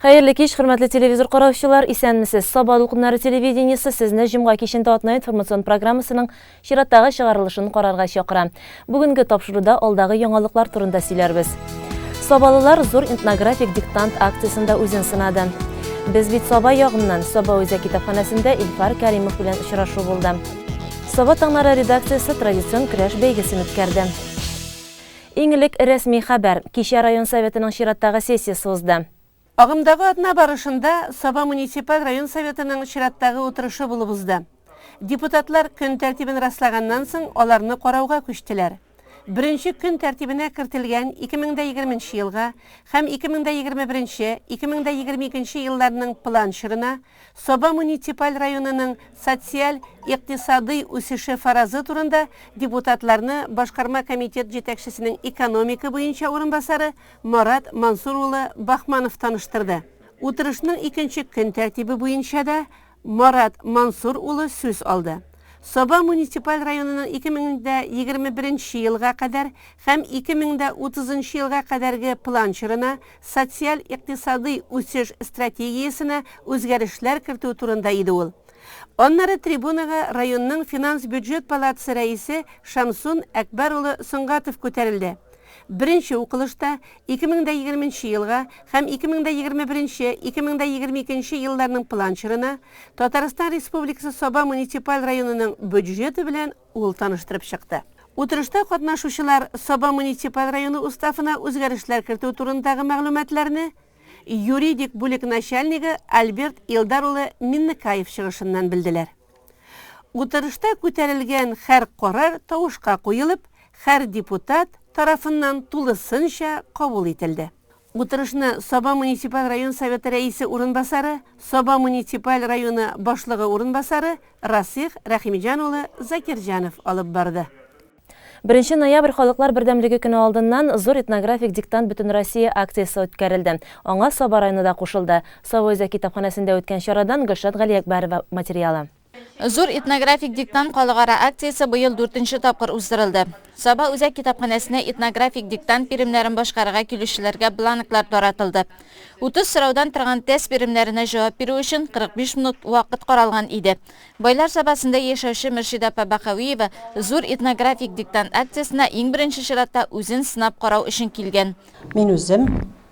Хәерле кич, хөрмәтле телевизор караучылар, исәнмесез. Саба дулкыннары телевидениесе сезне җомга кичендә атна информацион программасының чираттагы чыгарылышын карарга чакыра. Бүгенге тапшыруда алдагы яңалыклар турында сөйләрбез. Сабалылар зур этнографик диктант акциясендә үзен сынады. Без бит Саба ягыннан, Саба үзәк китапханәсендә Илфар Кәримов белән очрашу булды. Саба таңнары редакциясе традицион көрәш бәйгесен үткәрде. Иң элек рәсми хәбәр. Кичә район Советының чираттагы сессиясе узды. Агымдагы атна барышында Саба муниципаль район Советының чираттагы утырышы булып узды. Депутатлар көн тәртибен раслаганнан соң, аларны карауга күчтеләр. Беренче көн тәртибенә кертелгән 2020 нче елга һәм 2021, 2022 елларның план чорына Саба муниципаль районының социаль-икътисадый үсеше фаразы турында депутатларны башкарма комитет җитәкчесенең экономика буенча урынбасары Марат Мансур улы Бахманов таныштырды. Утырышның икенче көн тәртибе буенча да Марат Мансур улы сүз алды. Саба муниципаль районының 2021 елга кадәр һәм 2030 елга кадәрге план чорына социаль-икътисадый үсеш стратегиясенә үзгәрешләр кертү турында иде ул. Аннары трибунага районның финанс-бюджет палатасы рәисе Шамсун Әкбәр улы Сөнгатов күтәрелде. Беренче укылышта 2020 нче елга һәм 2021, 2022 елларның план чорына Татарстан Республикасы Саба муниципаль районының бюджеты белән ул таныштырып чыкты. Утырышта катнашучылар Саба муниципаль районы Уставына үзгәрешләр кертү турындагы мәгълүматларны юридик бүлек начальнигы Альберт Илдар улы Миннекаев чыгышыннан белделәр. Утырышта күтәрелгән һәр карар тавышка куелып, һәр депутат тарафыннан тулысынча кабул ителде. Утырышны Саба муниципаль район Советы рәисе урынбасары, Саба муниципаль районы башлыгы урынбасары Расих Рәхимҗан улы Закирҗанов алып барды. Беренче ноябрь Халыклар бердәмлеге көне алдыннан Зур этнографик диктант Бөтенроссия акциясе үткәрелде. Аңа Саба районы да кушылды. Саба үзәк китапханәсендә үткән чарадан Гөлшат Галиәкбәрова материалы. Зур этнографик диктант халыкара акциясе быел дүртенче тапкыр уздырылды. Саба үзәк китапханәсенә этнографик диктант биремнәрен башкарырга килүчеләргә бланклар таратылды. 30 сораудан торган тест биремнәренә җавап бирү өчен 45 минут вакыт каралган иде. Байлар Сабасында яшәүче Мөршидә апа Бәхәвиева зур этнографик диктант акциясенә иң беренче чиратта үзен сынап карау өчен килгән. Мин үзем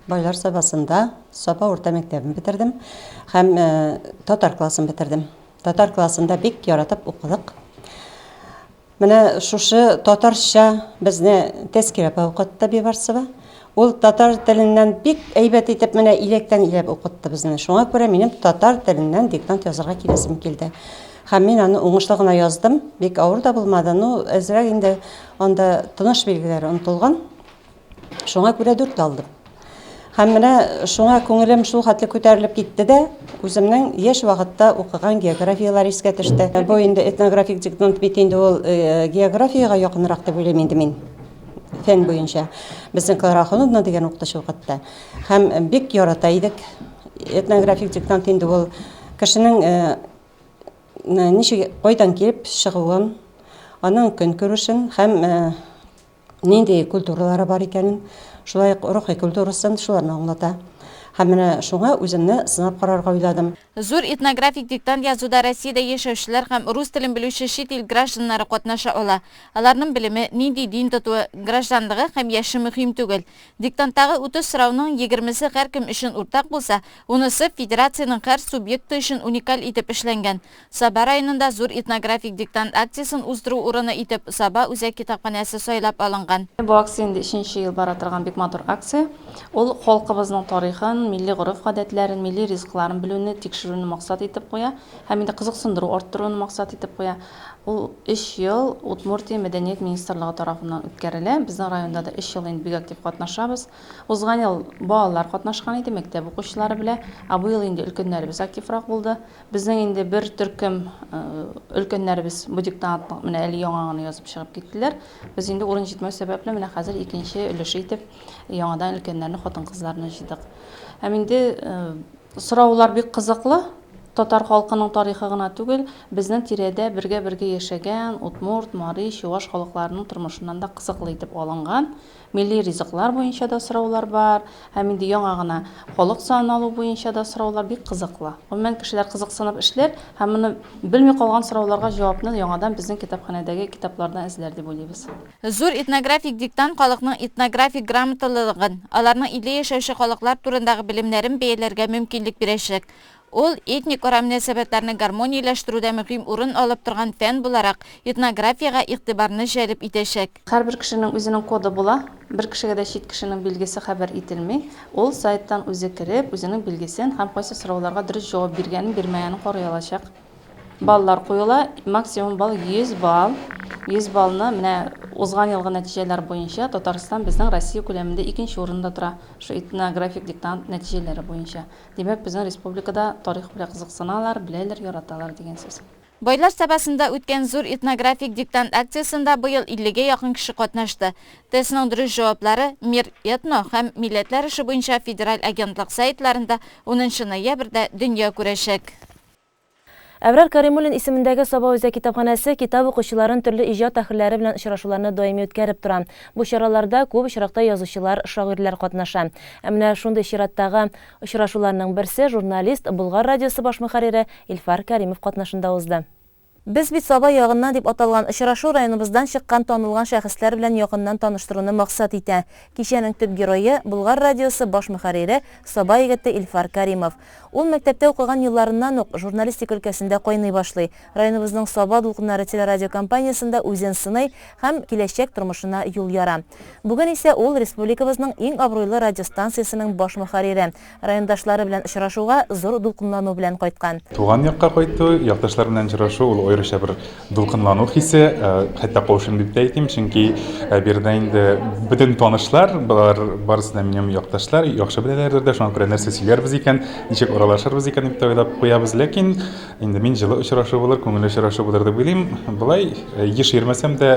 Байлар Сабасында Саба урта мәктәбен бетердем һәм татар классын бетердем. Татар классында бик яратып укыдык. Менә шушы татарча безне Тәскирә апа укытты Бибарсова. Ул татар теленнән бик әйбәт итеп менә иләктән иләп укытты безне. Шуңа күрә минем татар теленнән диктант язарга киләсем килде. Һәм мин аны уңышлы гына яздым. Бик авыр да булмады. Ну, әзрәк инде анда тыныш билгеләре онытылган. Шуңа күрә дүрт алдым. Һәм менә шуңа күңелем шул хәтле күтәрелеп китте дә, үземнең яшь вакытта укыган географияләр искә төште. Бу инде этнографик диктант бит инде ул э, географиягә якынрак дип уйлыйм инде мин фән буенча. Безнең Клара Ахуновна дигән укытучы укытты. Һәм бик ярата идек. Этнографик диктант инде ул кешенең э, ничек кайдан килеп чыгуын, аның көнкүрешен һәм э, нинди культуралары бар икәнен, шулай ук рухи культурасын, шуларны аңлата. Һәм менә шуңа үземне сынап карарга уйладым. Зур этнографик диктант язуда Россиядә яшәүчеләр һәм рус телен белүче чит ил гражданнары катнаша ала. Аларның белеме, нинди дин тотуы, гражданлыгы һәм яше мөһим түгел. Диктанттагы 30 сорауның егермесе һәркем өчен уртак булса, унысы федерациянең һәр субъекты өчен уникаль итеп эшләнгән. Саба районында зур этнографик диктант акциясен уздыру урыны итеп Саба үзәк китапханәсе сайлап алынган. Бу акция инде өченче ел бара торган бик матур акция. Ул халкыбызның тарихын, милли гореф-гадәтләрен, милли ризыкларын белүне, тикшерүне максат итеп куя һәм инде кызыксындыру арттыруны максат итеп куя. Ул өч ел Удмуртия мәдәният министрлыгы тарафыннан үткәрелә. Безнең районда да өч ел инде бик актив катнашабыз. Узган ел балалар катнашкан иде, мәктәп укучылары белә. Ә бу ел инде өлкәннәребез активрак булды. Безнең инде бер төркем өлкәннәребез бу диктантны менә әле яңа гына язып чыгып киттеләр. Без инде урын җитмәү сәбәпле менә хәзер икенче өлеше итеп яңадан өлкәннәрне, хатын-кызларны җыйдык. Һәм инде сораулар бик кызыклы. Татар халкының тарихы гына түгел, безнең тирәдә бергә-бергә яшәгән удмурт, мари, чуваш халыкларының тормышыннан да кызыклы итеп алынган. Милли ризыклар буенча да сораулар бар, һәм инде яңа гына халык санын алу буенча да сораулар бик кызыклы. Гомумән, кешеләр кызыксынып эшләр һәм моны белми калган сорауларга җавапны яңадан безнең китапханәдәге китаплардан эзләр дип уйлыйбыз. Зур этнографик диктант халыкның этнографик грамоталылыгын, аларның илдә яшәүче халыклар турындагы белемнәрен бәяләргә мөмкинлек бирәчәк. Ул, этник ара мөнәсәбәтләрне гармонияләштерүдә мөһим урын алып торган фән буларак, этнографиягә игътибарны җәлеп итәчәк. Һәрбер кешенең үзенең коды була. Бер кешегә дә чит кешенең билгесе хәбәр ителми. Ул сайттан үзе кереп, үзенең билгесен һәм кайсы сорауларга дөрес җавап биргәнен, бирмәгәнен карый алачак. Баллар куела, максимум балл 100 балл. 100 баллны менә узган елгы нәтиҗәләр буенча Татарстан безнең Россия күләмендә икенче урында тора, шу этнографик диктант нәтиҗәләре буенча. Димәк, безнең республикада тарих белән кызыксыналар, беләләр, яраталар дигән сүз. Байлар Сабасында үткән зур этнографик диктант акциясендә быел 50 гә якын кеше катнашты. Тестның дөрес җаваплары Мир Этно һәм Милләтләр эше буенча федераль агентлык сайтларында унынчы ноябрьдә дөнья күрәчәк. Әбрар Каримуллин исемендәге Саба үзәк китапханәсе китап укучыларын төрле иҗат әһелләре белән очрашуларны даими үткәреп тора. Бу чараларда күп очракта язучылар, шагыйрьләр катнаша. Ә менә шундый чираттагы очрашуларның берсе журналист, Болгар радиосы баш мөхәррире Илфар Кәримов катнашында узды. Без бит Саба ягыннан дип аталган очрашу районыбыздан чыккан танылган шәхесләр белән якыннан таныштыруны максат итә. Кичәнең төп герое, Болгар радиосы баш мөхәррире, Саба егете Илфар Кәримов. Ул мәктәптә укыган елларыннан ук журналистика өлкәсендә кайный башлый. Районыбызның Саба дулкыннары телерадиокомпаниясендә үзен сыный һәм киләчәк тормышына юл яра. Бүген исә ул республикабызның иң абруйлы радиостанциясенең баш мөхәррире. Райондашлары белән очрашуга зур дулкынлану белән кайткан. Туган якка кайту, якташлар белән очрашу ул аеруча бер Дулкынлану хисе, хәтта каушыйм дип тә әйтим, чөнки биредә инде бөтен танышлар, болар барысы да минем якташлар, яхшы беләләрдер дә, шуңа күрә нәрсә сөйләрбез икән, ничек аралашырбыз икән дип тә уйлап куябыз. Ләкин инде мин җылы очрашу булыр, күңелле очрашу булыр дип уйлыйм. Болай еш йөрмәсәм дә,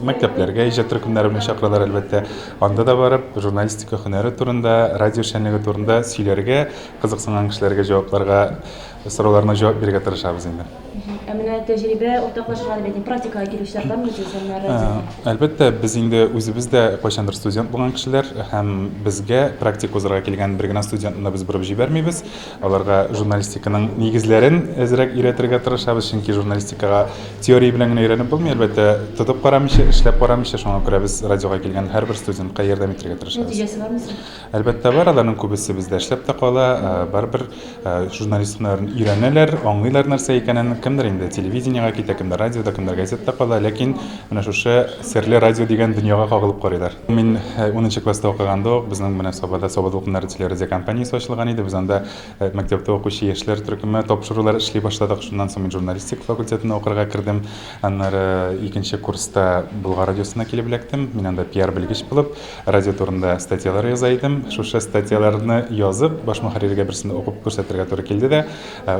мәктәпләргә иҗат төркемнәре белән чакыралар, әлбәттә. Анда да барып, журналистика һөнәре турында, радио эшчәнлеге турында сөйләргә, кызыксынган кешеләргә җавапларга, сорауларына җавап бирергә тырышабыз инде. Ә менә тәҗрибә уртаклашырга дип әйтим, практикага килүчеләр бармы үзегездән менә радиода? Әлбәттә, без инде үзебез дә кайчандыр студент булган кешеләр һәм безгә практика узарга килгән бер генә студентны да без борып җибәрмибез. Аларга журналистиканың нигезләрен әзрәк өйрәтергә тырышабыз, чөнки журналистикага теория белән генә өйрәнеп булмый, әлбәттә, тотып карамыйча, эшләп карамыйча, шуңа күрә без радиога килгән һәрбер студентка ярдәм итәргә тырышабыз. Нәтиҗәсе бармы соң? Әлбәттә, бар, аларның күбесе бездә эшләп тә кала, барыбер журналист һөнәрен өйрәнәләр, аңлыйлар нәрсә икәнен. Кемдер инде телевидениегә китә, кемдер радиода, кемдер газетта кала, ләкин менә шушы серле радио дигән дөньяга кагылып карыйлар. Мин унынчы класста укыганда ук безнең менә Сабада Саба дулкыннары телерадиокомпаниясе ачылган иде. Без анда мәктәптә укучы яшьләр төркеме тапшырулар эшли башладык. Шуннан соң мин журналистика факультетына укырга кердем. Аннары икенче курста Болгар радиосына килеп эләктем. Мин анда пиар-белгеч булып, Радио турында статьялар яза идем. Шушы статьяларны язып, баш мөхәрриргә берсен укып күрсәтергә туры килде дә,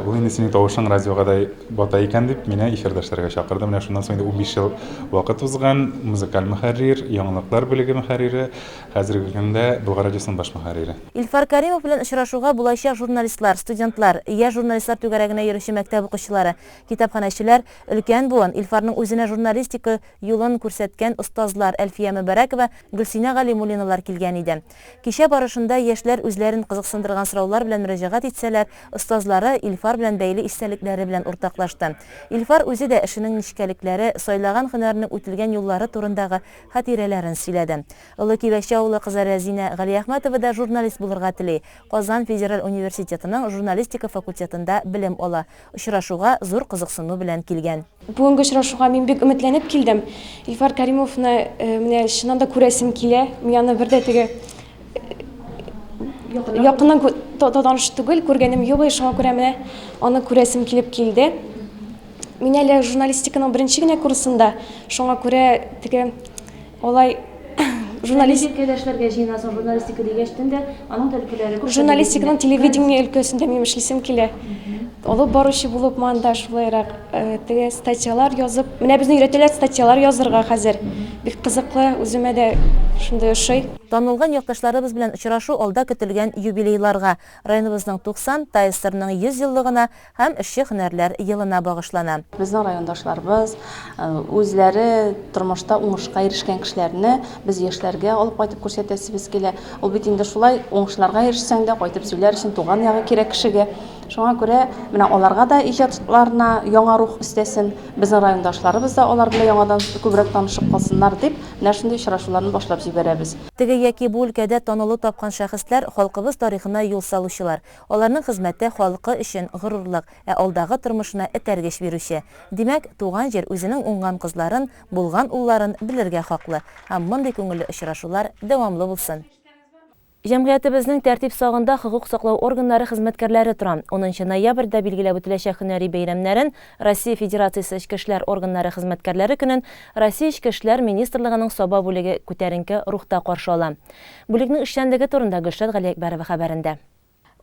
ул инде синең тавышың радиога да бата икән дип, мине эфирда эшләргә чакырды. Менә шуннан соң инде 15 ел вакыт узган, музыкаль мөхәррир, яңалыклар бүлеге мөхәррире, хәзерге көндә Болгар радиосының баш мөхәррире. Илфар Кәримов белән очрашуга булачак журналистлар, студентлар, яшь журналистлар түгәрәгенә йөрүче мәктәп укучылары, китапханәчеләр, өлкән буын, Илфарның үзенә журналистика юлын күрсәткән остазлар Әлфия Мөбарәкова, Гөлсинә Галимуллиналар килгән иде. Кичә барышында яшьләр үзләрен кызыксындырган сораулар белән мөрәҗәгать итсәләр, остазлары Илфар белән бәйле истәлекләре белән уртаклашты. Илфар үзе дә эшенең нечкәлекләре, сайлаган һөнәренең үтелгән юллары турындагы хатирәләрен сөйләде. Олы Кибәче авылы кызы Рәзинә Галиәхмәтова да журналист булырга тели, Казан федераль университетының журналистика факультетында белем ала. Очрашуга зур кызыксыну белән килгән. Бүгенге очрашуга мин бик өметләнеп килдем. Илфар Кәримовны менә чыннан да күрәсем килә. Мин аны бер дә теге якыннан таныш түгел, күргәнем юк, шуңа күрә менә аны күрәсем килеп килде. Мин әле журналистиканың беренче генә курсында, шуңа күрә теге Алай журналист Нинди өлкәдә эшләргә җыенасың? Журналистика дигәчтен дә, аның да өлкәләре күп. Журналистиканың телевидение өлкәсендә минем эшлисем килә. Алып баручы булып анда шулайрак теге статьялар язып, менә безне өйрәтәләр статьялар язырга хәзер. Бик кызыклы, үземә дә шундый ошый. Танылган якташларыбыз белән очрашу алда көтелгән юбилейларга, районыбызның 90, ТАССРның 100 еллыгына һәм Эшче һөнәрләр елына багышлана. Безнең райондашларыбыз үзләре тормышта уңышка ирешкән кешеләрне без яшьләргә алып кайтып күрсәтәсебез килә. Ул бит инде шулай, уңышларга ирешсәң дә, кайтып сөйләр өчен туган ягы кирәк кешегә. Шуңа күрә менә аларга да иҗатларына яңа рух өстәсен, безнең райондашларыбыз да алар белән яңадан күбрәк танышып калсыннар дип, менә шундый очрашуларны башлап җибәрәбез. Теге яки бу өлкәдә танылу тапкан шәхесләр, халкыбыз тарихына юл салучылар. Аларның хезмәте халкы өчен горурлык, ә алдагы тормышына этәргеч бирүче. Димәк, туган җир үзенең уңган кызларын, булган улларын белергә хаклы. Һәм мондый күңелле очрашулар дәвамлы булсын! Җәмгыятебезнең тәртип сагында хокук саклау органнары хезмәткәрләре тора. Унынчы ноябрьдә билгеләп үтеләчәк һөнәри бәйрәмнәрен, Россия Федерациясе Эчке эшләр органнары хезмәткәрләре көнен Россия Эчке эшләр министрлыгының Саба бүлеге күтәренке рухта каршы ала. Бүлекнең эшчәнлеге турында Гөлшат Галиәкбәрова хәбәрендә.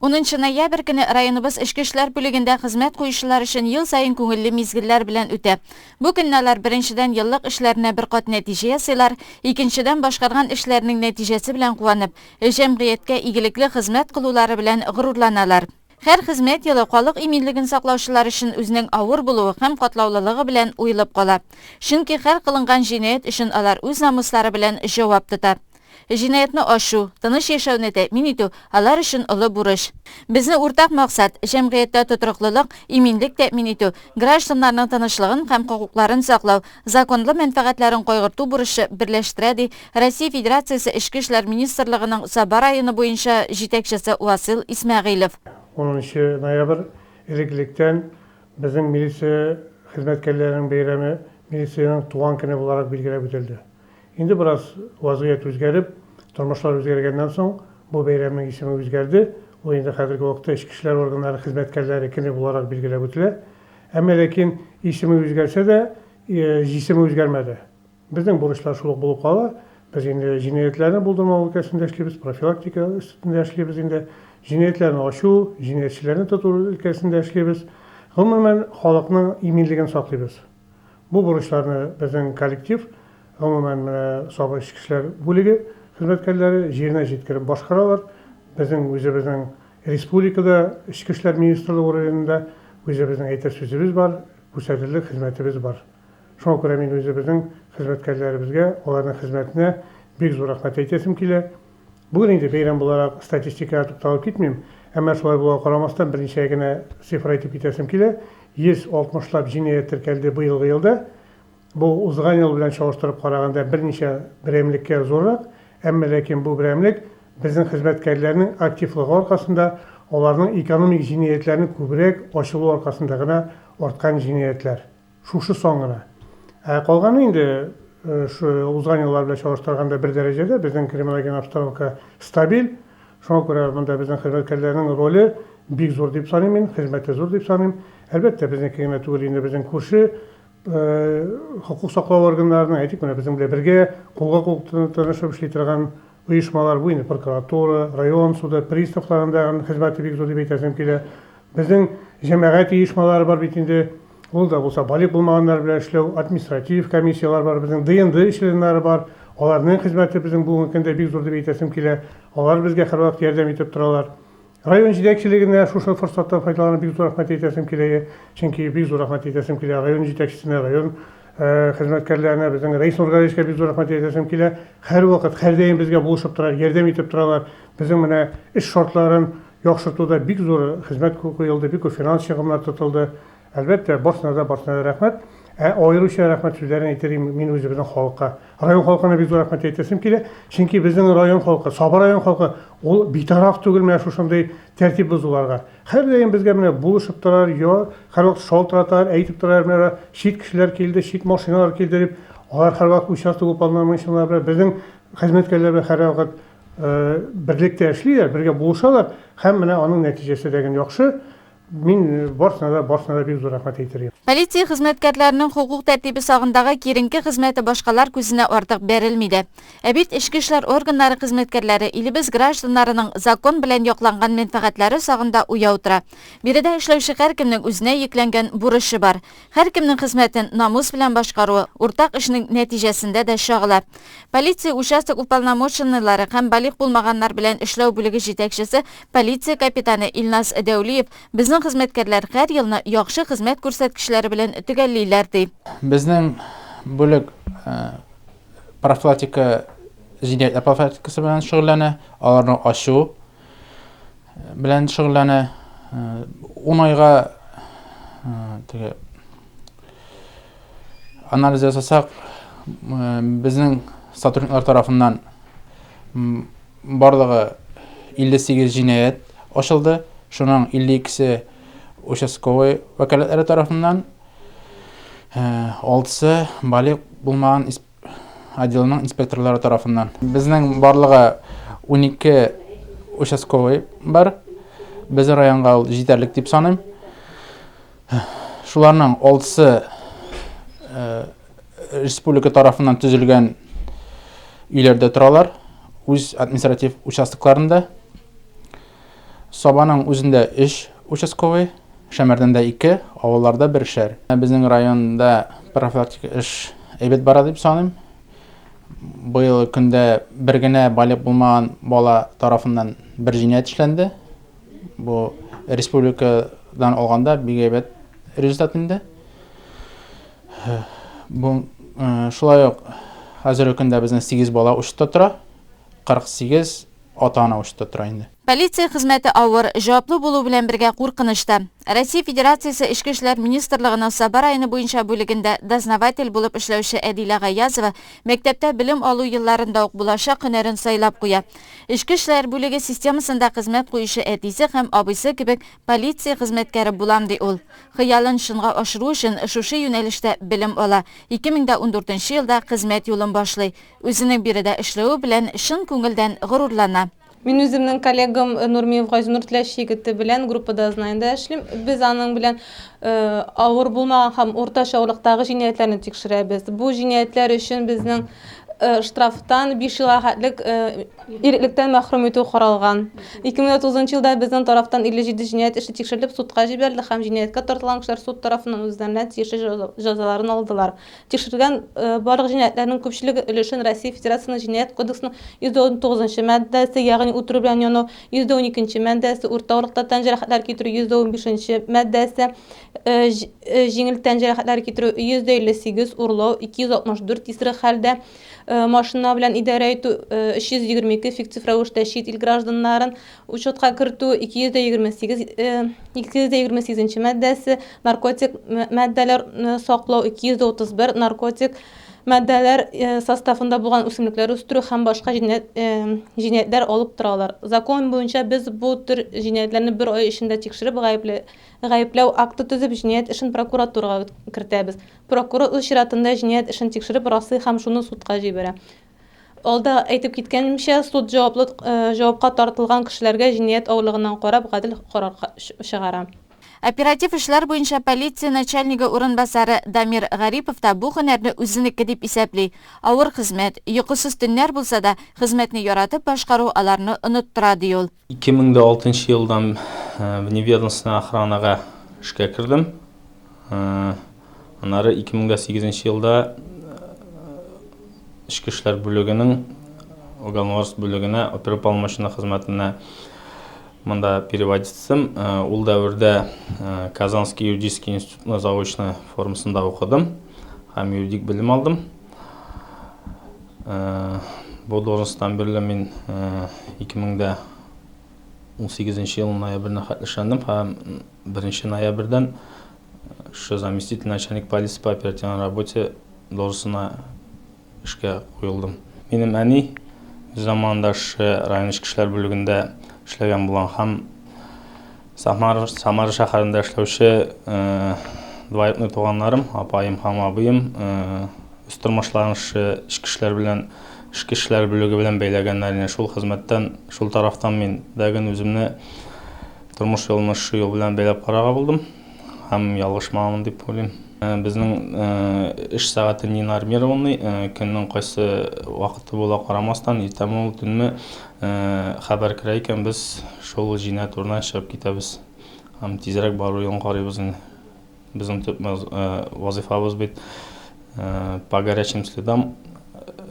Унынчы ноябрь көне районыбыз эчке эшләр бүлегендә хезмәт куючылар өчен ел саен күңелле мизгелләр белән үтә. Бу көнне алар, беренчедән, еллык эшләренә бер кат нәтиҗә ясыйлар, икенчедән, башкарган эшләренең нәтиҗәсе белән куанып, җәмгыятькә игелекле хезмәт кылулары белән горурланалар. Һәр хезмәт елы халык иминлеген саклаучылар өчен үзенең авыр булуы һәм катлаулылыгы белән уелып кала. Чөнки һәр кылынган җинаять өчен алар үз намуслары белән җавап тота. Җинаятьне ачу, тыныч яшәүне тәэмин итү, алар өчен олы бурыч. Безне уртак максат, җәмгыятьтә тотрыклылык, иминлек тәэмин итү, гражданнарның тынычлыгын һәм хокукларын саклау, законлы мәнфәгатьләрен кайгырту бурычы берләштерә, ди Россия Федерациясе Эчке эшләр министрлыгының Саба районы буенча җитәкчесе Васил Исмәгыйлев. Унынчы ноябрь элек-электән безнең милиция хезмәткәрләренең бәйрәме, милициянең туган көне буларак билгеләп үтелде. Инде бераз вазгыять үзгәреп, тормышлар үзгәргәннән соң, бу бәйрәмнең исеме үзгәрде, ул инде хәзерге вакытта Эчке эшләр органнары хезмәткәрләре көне буларак билгеләп үтелә. Әмма ләкин исеме үзгәрсә дә, җисеме үзгәрмәде. Безнең бурычлар шул ук булып кала. Без инде җинаятьләрне булдырмау өлкәсендә эшлибез, профилактика өстендә эшлибез инде. Җинаятьләрне ачу, җинаятьчеләрне тоту өлкәсендә эшлибез. Гомумән, халыкның иминлеген саклыйбыз. Бу бурычларны безнең коллектив, гомумән, менә Саба эчке эшләр бүлеге хезмәткәрләре җиренә җиткереп башкаралар. Безнең үзебезнең республикада Эчке эшләр министрлыгы уровененда үзебезнең әйтер сүзебез бар, күрсәтерлек хезмәтебез бар. Шуңа күрә мин үзебезнең хезмәткәрләребезгә, аларның хезмәтенә бик зур рәхмәт әйтәсем килә. Бүген инде бәйрәм буларак статистикага тукталып китмим, әмма шулай булуга карамастан берничә генә цифр әйтеп китәсем килә. 160 лап җинаять теркәлде быелгы елда. Бу узган ел белән чагыштырып караганда берничә берәмлеккә зуррак, әмма ләкин бу берәмлек безнең хезмәткәрләрнең активлыгы аркасында, аларның экономик җинаятьләрнең күбрәк ачылуы аркасында гына арткан җинаятьләр. Шушы сан гына. Ә калганы инде шу узган еллар белән чагыштырганда бер дәрәҗәдә, безнең криминоген обстановка стабиль. Шуңа күрә монда безнең хезмәткәрләрнең роле бик зур дип саныйм мин, хезмәте зур дип саныйм. Әлбәттә, безнеке генә түгел инде, безнең күрше хокук саклау органнарының, әйтик, менә безнең белән бергә кулга-кул тотынышып эшли торган оешмалар, бу инде прокуратура, район суды, приставларның да хезмәте бик зур дип әйтәсем килә. Безнең җәмәгать оешмалары бар бит инде, ул да булса балигъ булмаганнар белән эшләү, административ комиссияләр бар, безнең ДНД членнары бар, аларның хезмәте безнең бүгенге көндә бик зур дип әйтәсем килә, алар безгә һәрвакыт ярдәм итеп торалар. Район җитәкчелегенә шушы форсаттан файдаланып бик зур рәхмәт әйтәсем килә, чөнки бик зур рәхмәт әйтәсем килә район җитәкчесенә, район хезмәткәрләренә, безнең Рәис Нургалиевичка бик зур рәхмәт әйтәсем килә. Һәрвакыт, һәрдаим безгә булышып торалар, ярдәм итеп торалар. Безнең менә эш шартларын яхшыртуда бик зур хезмәт куелды, бик күп финанс чыгымнар тотылды. Әлбәттә, барсына да, барсына да рәхмәт. Ә аеруча рәхмәт сүзләрен әйтер идем мин үзебезнең халыкка. Район халкына бик зур рәхмәт әйтәсем килә. Чөнки безнең район халкы, Саба район халкы, ул битараф түгел менә шушындый тәртип бозуларга. Һәрдаим безгә менә булышып торалар, я, һәрвакыт шалтыраталар, әйтеп торалар, менә чит кешеләр килде, чит машиналар килде дип. Алар һәрвакыт участок уполномоченныйлар белән, безнең хезмәткәрләр белән һәрвакыт берлектә эшлиләр, бергә булышалар һәм менә аның нәтиҗәсе дә гел яхшы. Мин барсына да, барсына да бик зур рәхмәт әйтер идем. Полиция хезмәткәрләренең хокук тәртибе сагындагы киеренке хезмәте башкалар күзенә артык бәрелми дә. Ә бит эчке эшләр органнары хезмәткәрләре илебез гражданнарының закон белән якланган мәнфәгатьләре сагында уяу тора. Биредә эшләүче һәркемнең үзенә йөкләнгән бурычы бар. Һәркемнең хезмәтен намус белән башкаруы уртак эшнең нәтиҗәсендә дә чагыла. Полиция участок уполномоченныйлары һәм балигъ булмаганнар белән эшләү бүлеге җитәкчесе полиция капитаны Илназ Дәүлиев, Безнең хезмәткәрләр һәр елны яхшы хезмәт күрсәткечләре белән төгәллиләр, ди. Безнең бүлек профилактика, җинаятьләр профилактикасы белән шөгыльләнә, аларны ачу белән шөгыльләнә. Ун айга теге анализ ясасак, безнең сотрудниклар тарафыннан барлыгы 58 җинаять ачылды. Шуның 52-се участковый вәкаләтләре тарафыннан, алтысы балигъ булмаган отделының инспекторлары тарафыннан. Безнең барлыгы 12 участковый бар. Безнең районга ул җитәрлек дип саныйм. Шуларның алтысы республика тарафыннан төзелгән өйләрдә торалар, үз административ участокларында. Сабаның үзендә 3 участковый, Шәмәрдәндә 2, авылларда бершәр. Безнең районда профилактик эш әйбәт бара дип саныйм. Быел көндә бер генә балигъ булмаган бала тарафыннан бер җинаять эшләнде. Бу республикадан алганда бик әйбәт результат инде. Бу шулай ук хәзерге көндә безнең 8 бала учетта тора, 48 ата-ана учетта тора инде. Полиция хезмәте авыр, җаваплы булу белән бергә куркыныч та. Россия Федерациясе Эчке эшләр министрлыгының Саба районы буенча бүлегендә дознаватель булып эшләүче Әдилә Гаязова мәктәптә белем алу елларында ук булачак һөнәрен сайлап куя. Эчке эшләр бүлеге системасында хезмәт куючы әтисе һәм абыйсы кебек полиция хезмәткәре булам, ди ул. Хыялын чынга ашыру өчен шушы юнәлештә белем ала, 2014 нче елда хезмәт юлын башлый. Үзенең биредә эшләве белән чын күңелдән горурлана. Мин үземнең коллегам Нурмиев Газинур Теләче егете белән группа дознания эшлим. Без аның белән авыр булмаган һәм уртача авырлыктагы җинаятьләрне тикшерәбез. Бу җинаятьләр өчен безнең штрафтан 5 елга хәтлек Иреклектән мәхрүм итү каралган. 2009 нчы елда безнең тарафтан 57 җинаять эше тикшерелеп, судка җибәрелде һәм җинаятькә тартылган кешеләр суд тарафыннан үзләренә тиешле җәзаларын алдылар. Тикшерелгән барлык җинаятьләрнең күпчелеге өлешен Россия Федерациясенең Җинаять кодексының 119 нчы маддәсе, ягъни үтерү белән янау, 112 нче маддәсе, урта авырлыкта тән җәрәхәтләре китерү, 115 нче маддәсе, җиңел тән җәрәхәтләре китерү, 158 урлау, 264 исерек хәлдә, Машина белән идарә итү 322 фиктив рәвештә чит ил гражданнарын учетка кертү 228 228 нче маддәсе, наркотик матдәләр саклау 231 наркотик матдәләр составында булган үсемлекләр үстерү һәм башка җинаятьләр алып торалар. Закон буенча без бу төр җинаятьләрне бер ай эчендә тикшереп, гаепләү акты төзеп, җинаять эшен прокуратурага кертәбез. Прокурор үз чиратында җинаять эшен тикшереп раслый һәм шуны судка җибәрә. Алда әйтеп киткәнемчә, суд җаваплы җавапка тартылган кешеләргә җинаять авырлыгыннан карап гадел карар чыгара. Оператив эшләр буенча полиция начальнигы урынбасары Дамир Гарипов та бу һөнәрне үзенеке дип исәпли. Авыр хезмәт, йокысыз төннәр булса да, хезмәтне яратып башкару аларны оныттыра, ди ул. 2006 нчы елдан вневедомственная охранага эшкә кердем. Аннары 2008 елда Эчке эшләр бүлегенең Уголовно бүлегенә оперуполномоченный хезмәтенә монда переводить иттем. Ул дәвердә Казанский юридический институтны заочно формасында укыдым һәм юридик белем алдым. Бу должностьтан бирле мин 2018 елның ноябренә хәтле эшләндем һәм 1 ноябрьдән шушы заместитель начальник полиции по оперативной работе должностена эшкә куелдым. Минем әни үз заманында шушы район эчке эшләр бүлегендә эшләгән булган һәм Самара, Самара шәһәрендә эшләүче двоюродный туганнарым, апаем һәм абыем үз тормышларын шушы эчке эшләр белән, эчке эшләр бүлеге белән бәйләгәннәр. Шул хезмәттән, шул тарафтан мин дәген үземне Тормыш юлымны шушы юл белән бәйләп карарга булдым һәм ялгышмамын дип уйлыйм. Безнең эш сәгате не нормированный, көннең кайсы вакыты була карамастан, иртәме ул, төнме, хәбәр керә икән, без шул җинаять урынына чыгып китәбез һәм тизрәк бару юлын карыйбыз инде. Безнең төп вазыйфабыз бит по горячим следам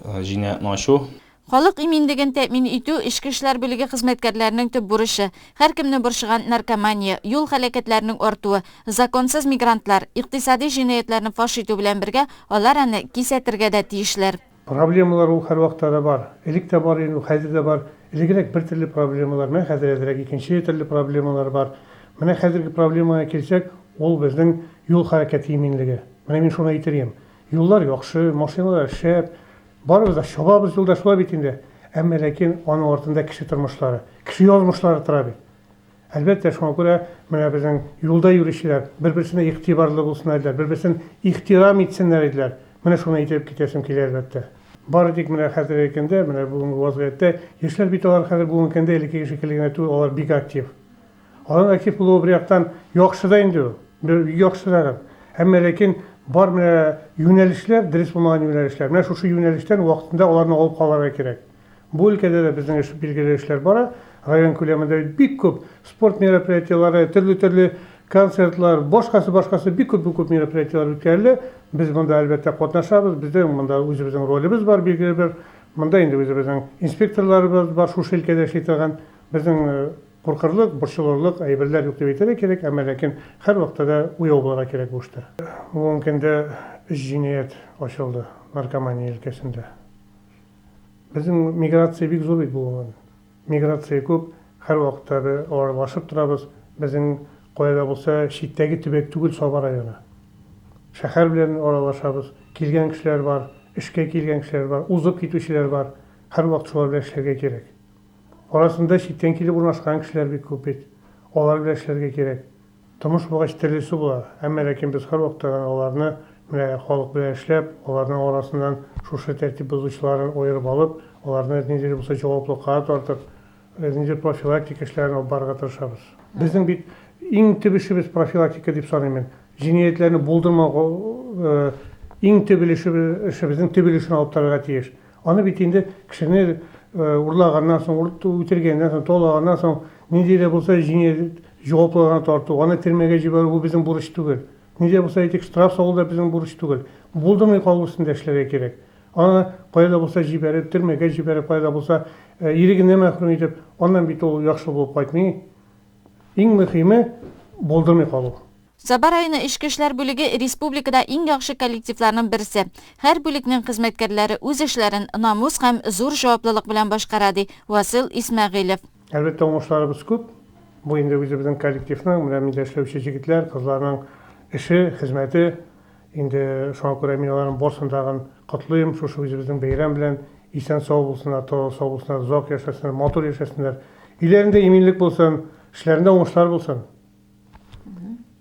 җинаятьне ачу. Халык иминлеген тәэмин итү, эчке эшләр бүлеге хезмәткәрләренең төп бурычы. Һәркемне борчыган наркомания, юл һәлакәтләренең артуы, законсыз мигрантлар, икътисади җинаятьләрне фаш итү белән бергә, алар аны кисәтергә дә тиешләр. Проблемалар ул һәрвакытта да бар. Элек тә бар иде ул, хәзер дә бар. Элегрәк бер төрле проблемалар, менә хәзер әзрәк икенче төрле проблемалар бар. Менә хәзерге проблемага килсәк, ул безнең юл хәрәкәте иминлеге. Менә мин шуны әйтер идем. Юллар яхшы, машиналар шәп, Барыбыз да чабабыз юлда, шулай бит инде. Әмма ләкин аның артында кеше тормышлары, кеше язмышлары тора бит. Әлбәттә, шуңа күрә менә безнең юлда йөрүчеләр бер-берсенә игътибарлы булсыннар иделәр, бер-берсен ихтирам итсеннәр иделәр. Менә шуны әйтеп китәсем килә, әлбәттә. Бары тик менә хәзерге көндә, менә бүгенге вазгыятьтә, яшьләр бит алар хәзер бүгенге көндә элеккеге шикелле генә түгел, алар бик актив. Аның актив булуы бер яктан яхшы да инде ул, бер яхшы да. Әмма ләкин бар менә юнәлешләр, дөрес булмаган юнәлешләр. Менә шушы юнәлештән вакытында аларны алып калырга кирәк. Бу өлкәдә дә безнең эш, билгеле эшләр бара. Район күләмендә бит бик күп спорт мероприятиеләре, төрле-төрле концертлар, башкасы-башкасы бик күп бик күп мероприятиеләр үткәрелә. Без монда, әлбәттә, катнашабыз. Безнең монда үзебезнең ролебез бар, билгеле бер. Монда инде үзебезнең инспекторларыбыз бар, шушы өлкәдә эшли торган. Безнең Куркырлык, борчылырлык әйберләр юк дип әйтергә кирәк, әмма ләкин һәрвакытта да уяу булырга кирәк бу эштә. Бүгенге көндә өч җинаять ачылды наркомания өлкәсендә. Безнең миграция бик зур бит бүгенге. Миграция күп, һәрвакытта без аралашып торабыз. Безнең кая да булса читтәге төбәк түгел Саба районы. Шәһәр белән аралашабыз, килгән кешеләр бар, эшкә килгән кешеләр бар, узып китүчеләр бар. Һәрвакыт шулар белән эшләргә кирәк. Арасында читтән килеп урнашкан кешеләр бик күп бит. Алар белән эшләргә кирәк. Тормыш булгач төрлесе була. Әмма ләкин без һәрвакытта да аларны менә халык белән эшләп, аларның арасыннан шушы тәртип бозучыларын аерып алып, аларны нинди дә булса җаваплыкка тартып, ниндидер профилактика эшләрен алып барырга тырышабыз. Безнең бит иң төп эшебез профилактика дип саныйм мин. Җинаятьләрне булдырмау иң төп өлешебез, эшебезнең төп өлешен алып торырга тиеш. Аны бит инде кешене урлаганнан соң, үтергәннән соң, талаганнан соң, нинди дә булса җинаять җаваплылыгына тарту, аны төрмәгә җибәрү бу безнең бурыч түгел. Нинди дә булса әйтик, штраф салу да безнең бурыч түгел. Булдырмый калу өстендә эшләргә кирәк. Аны кая да булса җибәреп, төрмәгә җибәреп, кая да булса ирегеннән мәхрүм итеп, аннан бит ул яхшы булып кайтмый. Иң мөһиме, булдырмый калу. Саба районы эчке эшләр бүлеге республикада иң яхшы коллективларның берсе. Һәр бүлекнең хезмәткәрләре үз эшләрен намус һәм зур җаваплылык белән башкара, ди Васил Исмәгыйлев. Әлбәттә, уңышларыбыз күп. Бу инде үзебезнең коллективның, менә миндә эшләүче җегетләр, кызларның эше, хезмәте. Инде шуңа күрә мин аларның барысын тагын котлыйм шушы үзебезнең бәйрәм белән. Исән-сау булсыннар, сау булсыннар, озак яшәсеннәр, матур яшәсеннәр. Өйләрендә иминлек булсын, эшләрендә уңышлар булсын.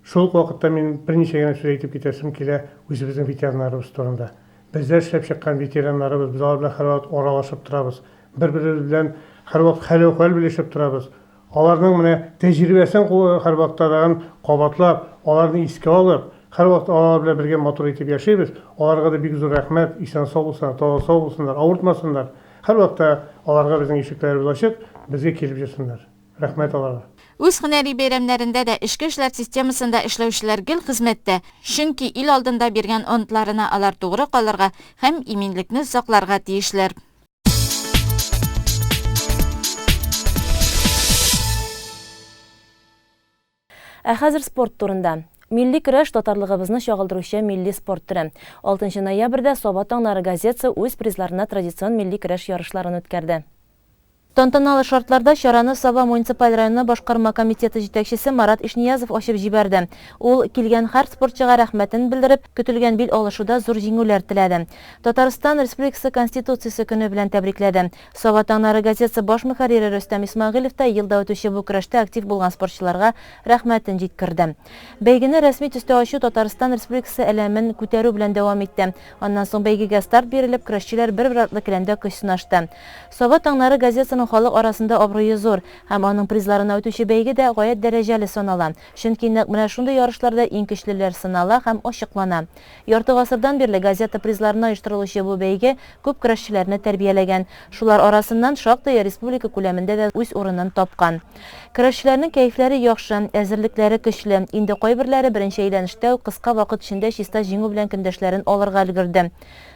Шул ук вакытта мин берничә генә сүз әйтеп китәсем килә үзебезнең ветераннарыбыз турында. Бездә эшләп чыккан ветераннарыбыз, без алар белән һәрвакыт аралашып торабыз, бер-беребез белән һәрвакыт хәл-әхвәл белешеп торабыз. Аларның менә тәҗрибәсен һәрвакытта тагын кабатлап, аларны искә алып, һәрвакыт алар белән бергә матур итеп яшибез. Аларга да бик зур рәхмәт, исән-сау булсыннар, таза сау булсыннар, авыртмасыннар. Һәрвакытта аларга безнең ишекләребез ачык, безгә килеп йөрсеннәр. Рәхмәт аларга. Үз һөнәри бәйрәмнәрендә дә эчке эшләр системасында эшләүчеләр гел хезмәттә, чөнки ил алдында биргән антларына алар тугры калырга һәм иминлекне сакларга тиешләр. Ә хәзер спорт турында. Милли көрәш татарлыгыбызны чагылдыручы милли спорт төре. 6 ноябрьдә Саба таңнары газетасы үз призларына традицион милли көрәш ярышларын үткәрде. Тантаналы шартларда чараны Саба муниципаль районы башкарма комитеты җитәкчесе Марат Ишниязов ачып җибәрде. Ул, килгән һәр спортчыга рәхмәтен белдереп, көтелгән бил алышуда зур җиңүләр теләде. Татарстан Республикасы Конституциясе көне белән тәбрикләде. Саба таңнары газетасы баш мөхәррире Рөстәм Исмәгыйлев та ел да үтүче бу көрәштә актив булган спортчыларга рәхмәтен җиткерде. Бәйгене рәсми төстә ачу Татарстан Республикасы әләмен күтәрү белән дәвам итте. Аннан соң бәйгегә старт бирелеп, көрәшчеләр бер-бер артлы келәмдә көч сынашты. Саба таңнары газетасының Газетасының халык арасында абруе зур һәм аның призларына үтүче бәйге дә гаять дәрәҗәле санала. Чөнки нәкъ менә шундый ярышларда иң көчлеләр сынала һәм ачыклана. Ярты гасырдан бирле газета призларына оештырылучы бу бәйге күп көрәшчеләрне тәрбияләгән. Шулар арасыннан шактые республика күләмендә дә үз урынын тапкан. Көрәшчеләрнең кәефләре яхшы, әзерлекләре көчле. Инде кайберләре беренче әйләнештә үк кыска вакыт эчендә чиста җиңү белән көндәшләрен алырга өлгерде.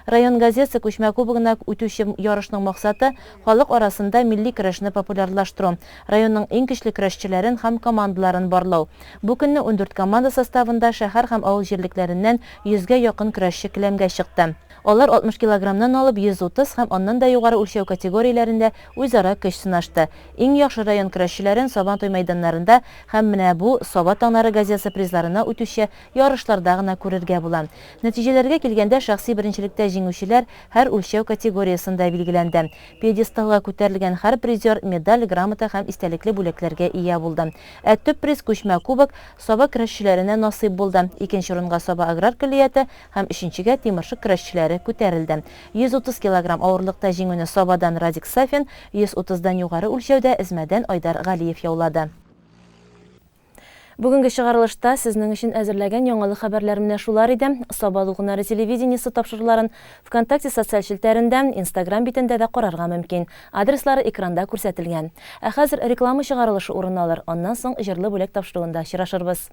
Район газетасы күчмә кубогына үтүче ярышның максаты, халык арасында милли көрәшне популярлаштыру, районның иң көчле көрәшчеләрен һәм командаларын барлау. Бу көнне 14 команда составында шәһәр һәм авыл җирлекләреннән йөзгә якын көрәшче келәмгә чыкты. Алар 60 килограммнан алып 130 һәм аннан да югары үлчәү категорияләрендә үзара көч сынашты. Иң яхшы район көрәшчеләрен Сабантуй мәйданнарында һәм менә бу Саба таңнары газетасы призларына үтүче ярышларда гына күрергә була. Нәтиҗәләргә килгәндә, шәхси беренчелектә җиңүчеләр һәр үлчәү категориясендә билгеләнде. Пьедесталга күтәрелгән һәр призер медаль, грамота һәм истәлекле бүләкләргә ия булды. Ә төп приз, күчмә кубок, Саба көрәшчеләренә насыйп булды. Икенче урынга Саба аграр көллияте һәм өченчегә Тимершык көрәшчеләре күтәрелде. 130 килограмм авырлыкта җиңүне Сабадан Радик Сафин, 130 дан югары үлчәүдә Эзмәдән Айдар Галиев яулады. Бүгенге чыгарылышта сезнең өчен әзерләгән яңалык хәбәрләр менә шулар иде. Саба дулкыннары телевидениесе тапшыруларын ВКонтакте социаль челтәрендә, Инстаграм битендә дә карарга мөмкин. Адреслары экранда күрсәтелгән. Ә хәзер реклама чыгарылышы урын алыр, аннан соң җырлы бүләк тапшыруында очрашырбыз.